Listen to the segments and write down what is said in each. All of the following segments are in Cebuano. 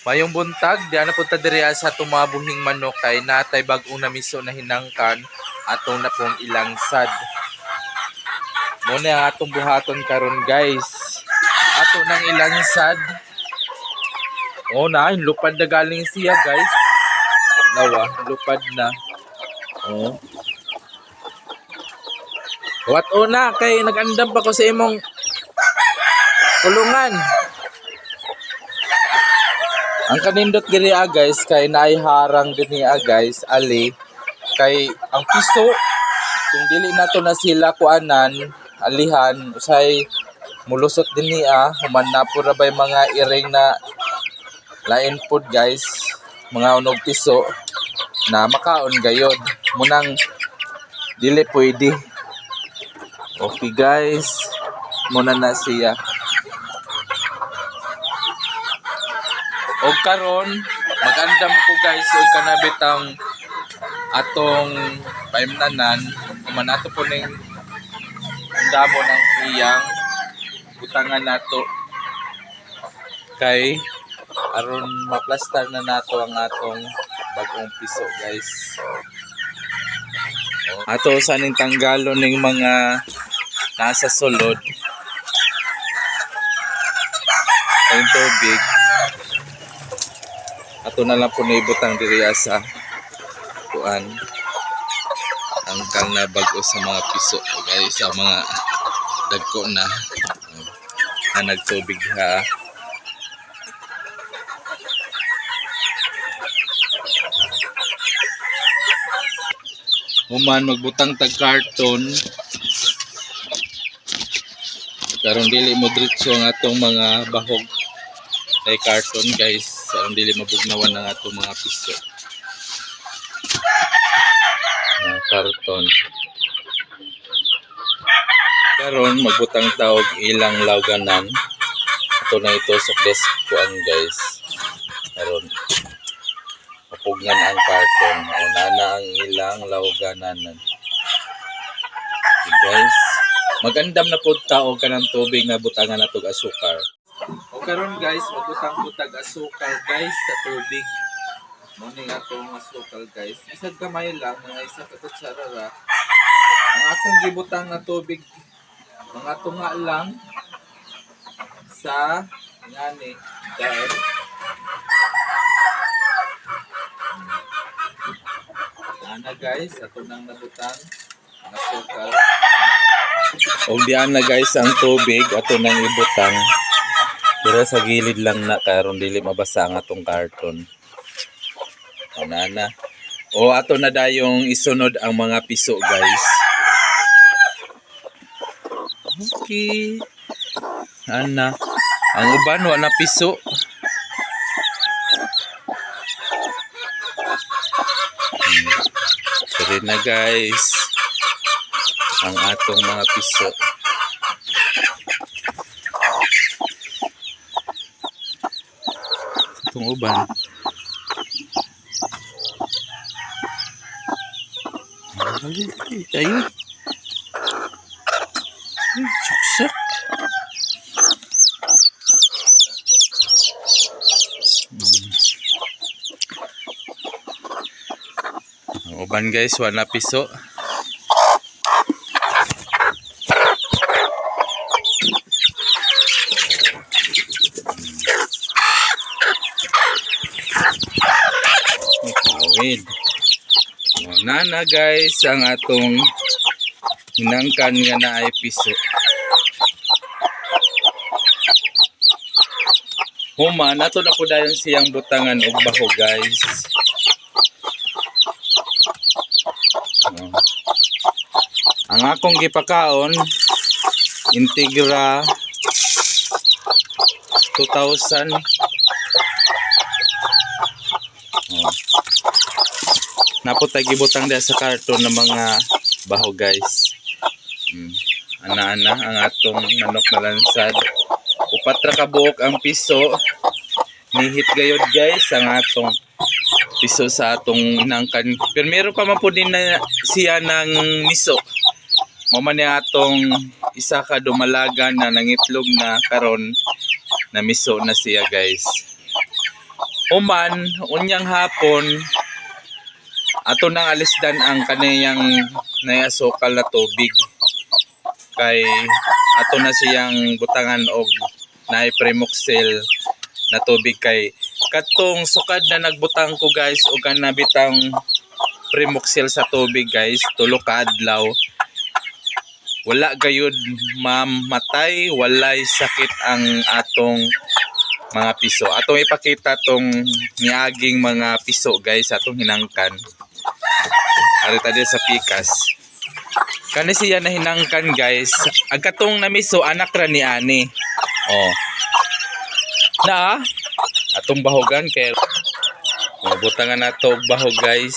Mayong buntag, di na punta diri sa atong mga buhing manok kay natay bag-ong namiso na hinangkan atong na pong ilangsad. Muna ang atong buhaton karon, guys. Ato nang ilansad. Oh na, lupad na galing siya, guys. Nawa, lupad na. Oh. What una kay nagandam pa ko sa imong kulungan. Ang kanindot diri ah, guys, kay naay harang dinhi ah, guys, ali kay ang piso kung dili nato na sila kuanan, alihan, usay mulusot dinhi ah, human na po ra bay mga iring na lain pod, guys, mga unog piso na makaon gayod. Munang dili pwede. Okay guys, muna na siya. Og karon magandam ko, guys, og kanabitang atong paimnanan human ato po ning andamo ng iyang butangan nato kay aron maplastar na nato ang atong bagong piso, guys. Ato sa ning tanggalon ning mga nasa sulod ang tubig ato na lang po naibutang diri sa kuan angkang na bag-o sa mga piso, guys, sa mga dagko na na nagtubig ha. Human magbutang tag karton karon dili mo diretso ang atong mga bahog ay karton, guys, aron dili mabugnawan ang atong mga piso na karton. Karon magbutang tawag ilang lawganan ato na itusok des kuan, guys, aron mapugnan ang karton. O nana ang ilang lawgananan. Okay, guys, magandam na pud ta og kanang tubig nga butangan natog asukar. O karon guys, magbutang ko tag asukal, guys, sa tubig. Mo ni atong asukal, guys. Isag gamay lang, mga isa ka kutsara ra. Ang akong gibutang nga tubig mga tunga lang sa ngani dahil ana guys, ato nang nabutang ang asukal. Og diyan na guys ang tubig ato nang ibutang. Pero sa gilid lang na karon dili mabasa ang atong karton. O na. O ato na dayong isunod ang mga piso, guys. Okay. Ana. Ang uban wa na piso. Sorry na guys. Ang atong mga piso. Itong uban. Ay, tayo. Ay, suksak. Ang uban guys, wala piso. Kawid. O, nana guys, ang atong hinangkan nga na ay piso. Human, ato na po dayon siyang butangan og baho, guys. O. Ang akong gipakaon, Integra 2000. O. Napot tay gibutang diha sa karton ng mga baho, guys. Ana-ana ang atong manok na lansad. Upat ra ka buok ang piso. Nihit gayod guys ang atong piso sa atong inangkan. Pero meron pa man po din na siya ng miso. Mao man ni atong isa ka dumalaga na nangitlog na karon na miso na siya, guys. Human unyang hapon ato nang alisdan ang kaniyang naasukal na tubig kay ato na siyang butangan og naay Premoxil na tubig kay katong sukad na nagbutang ko guys og kanabitang Premoxil sa tubig guys, tulo ka adlaw wala gayud mamatay, walay sakit ang atong mga piso. Atong ipakita tong niaging mga piso guys atong hinangkan. Ari ta sa pikas. Kani siya na hinangkan guys. Ang katong namiso anak ra ni ani. Oh. Na atong bahogan kay oh, butangan nato og bahog guys.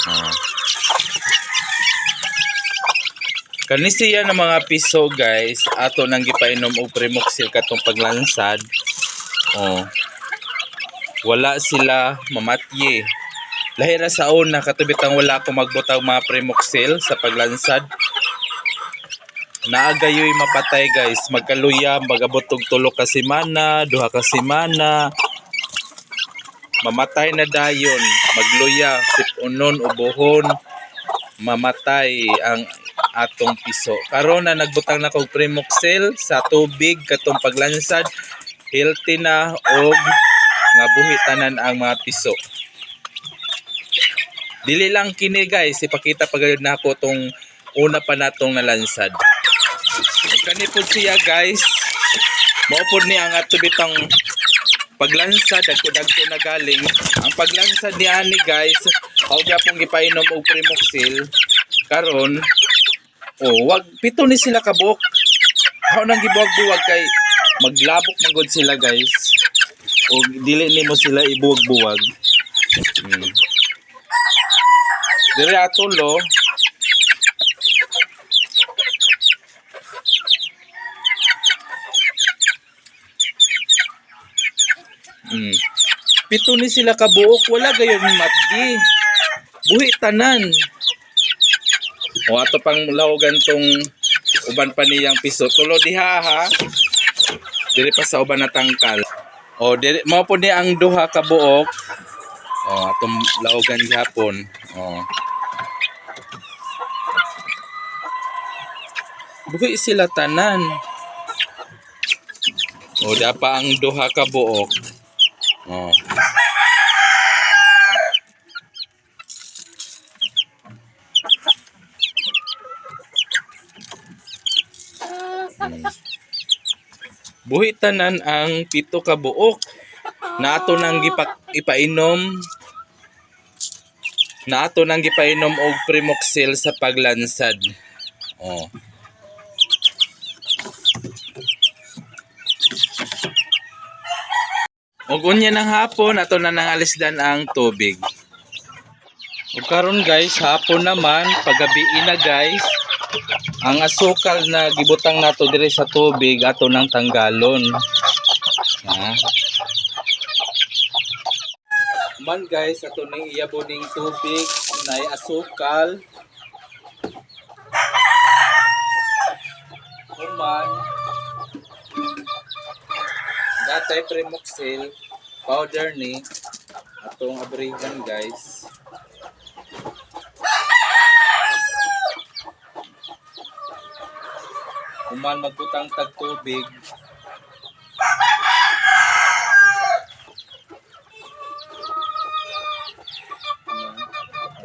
Oh. Kani siya ng mga piso guys, ato nang gipainom og Premoxil katong paglansad. Oh. Wala sila mamatye. Lahira sa una katubitang wala ko magbutang mga Premoxil sa paglansad. Naagayoy mapatay guys, magkaluya, magabot og tulo ka semana, duha ka semana. Mamatay na dayon, magluya, sipunon, ubuhon, mamatay ang atong piso. Karon na nagbutang na kog Premoxil sa tubig katong paglansad, healthy na og nga buhi tanan ang mga piso. Dili lang kini guys, ipakita pa gayud nako tong una pa natong nalansad. Ug kani pud siya guys, mao pud ni ang ato bitang paglansad, dagko-dagko na galing. Ang paglansad ni ani guys, mao gyapon gipainom og Premoxil. Karon oh, wag pito ni sila kabuok. Ako nang gibuwag-buwag kay maglabok man gud sila guys. Og dili nimo sila ibuwag-buwag. Diri atulo. Pito ni sila kabuok, wala gayon matgi. Buhi tanan. O ato pang lawogan tong uban pa niyang piso. Tulo diha ha. Diri pa sa uban na tangkal. O diri mao po ni ang duha ka buok. O atong lawogan gihapon. O. Buhi sila tanan. O dapa ang duha ka buok. O. Buhi tanan ang pito ka buok na ato nang ipainom na ato nang gipainom og Premoxil sa paglansad. Oh. Og unya ng hapon ato na nang alisdan ang tubig. Ug karon guys, hapon naman, pagabi na guys. Ang asukal na gibutang nato diri sa tubig ato nang tanggalon. Ha? Man guys, ato ning iyabo ning tubig na asukal. Human datay Premoxil powder ni atong abrihan guys. Human magbutang tag tubig.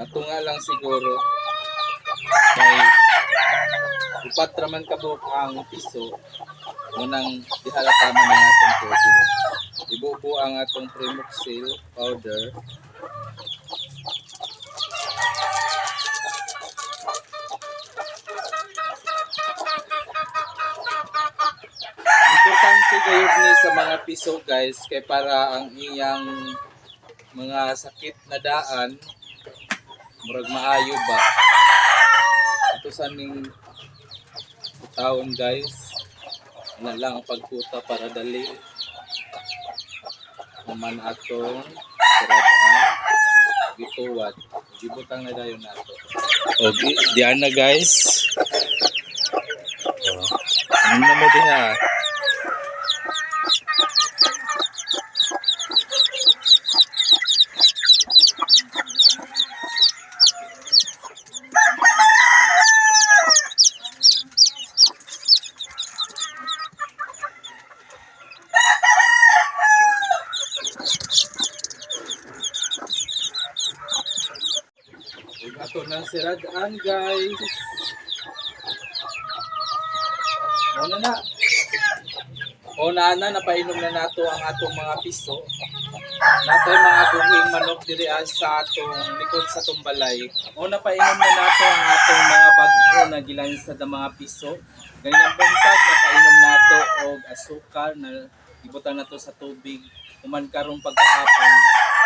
Ato nga lang siguro kay upat raman kabuok ang piso, munang dihalata man ang atong tubig. Ibubo ang atong Premoxil powder. Importante gayud ni sa mga piso guys kay para ang iyang mga sakit na daan murag maayo ba. Ito sa ning taon guys, na lang ang pagkuta para dali human atong sirad-an gituwad, gibutang na dayon nato. Og diyan na guys. Oh. Ano na mo diha? Nang siradaan, guys. Muna na. O na na, napainom na nato ang atong mga piso. Natay mga buhing manok diri sa atong likod sa atong balay. O napainom na nato ang atong mga bag-o na gilansad na mga piso. Ganinang buntag napainom nato og asukal na ibutang nato sa tubig. Human karong pagkahapon,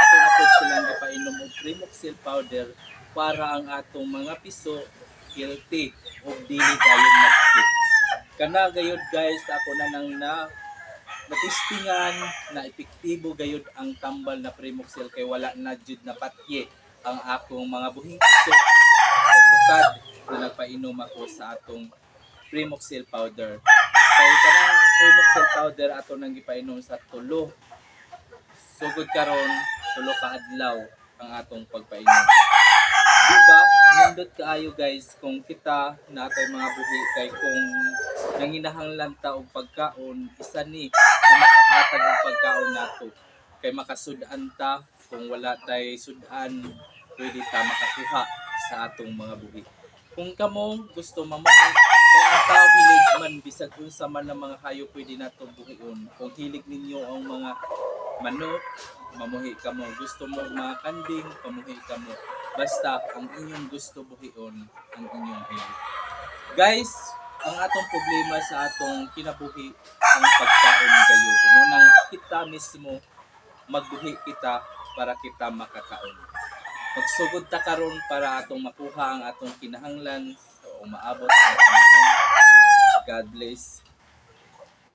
ato na pud silang gipainom og Primoxil powder para ang atong mga piso healthy ug dili dayon masakit. Kana gayud, guys, ako na nang na natistingan na epektibo gayud ang tambal na Primoxil kay wala na jud na patye ang akong mga buhing piso sa sukad na nagpainom ako sa atong Primoxil powder. Kay kanang Primoxil powder ato nang gipainom sa 3. Sugod karon, 3 ka adlaw ang atong pagpainom. Diba? Nindot kaayo, guys, kung kita natay mga buhi kay kung nanginahanglan ta og pagkaon, isa ni na makahatag og pagkaon nato. Kay makasud-an ta, kung wala tay sud-an, pwede ta makakuha sa atong mga buhi. Kung kamo gusto mamuhi, kay ang tao hilig man bisag unsa man ang mga hayop pwede nato buhion. Kung hilig ninyo ang mga manok, mamuhi kamo. Gusto mo mga kanding, pamuhi kamo. Basta ang inyong gusto buhion, ang inyong hilig. Guys, ang atong problema sa atong kinabuhi ang pagkaon gayud. Munang kita mismo magbuhi kita para kita makakaon. Magsugod ta karon para atong makuha ang atong kinahanglan sa umaabot sa panahon. God bless.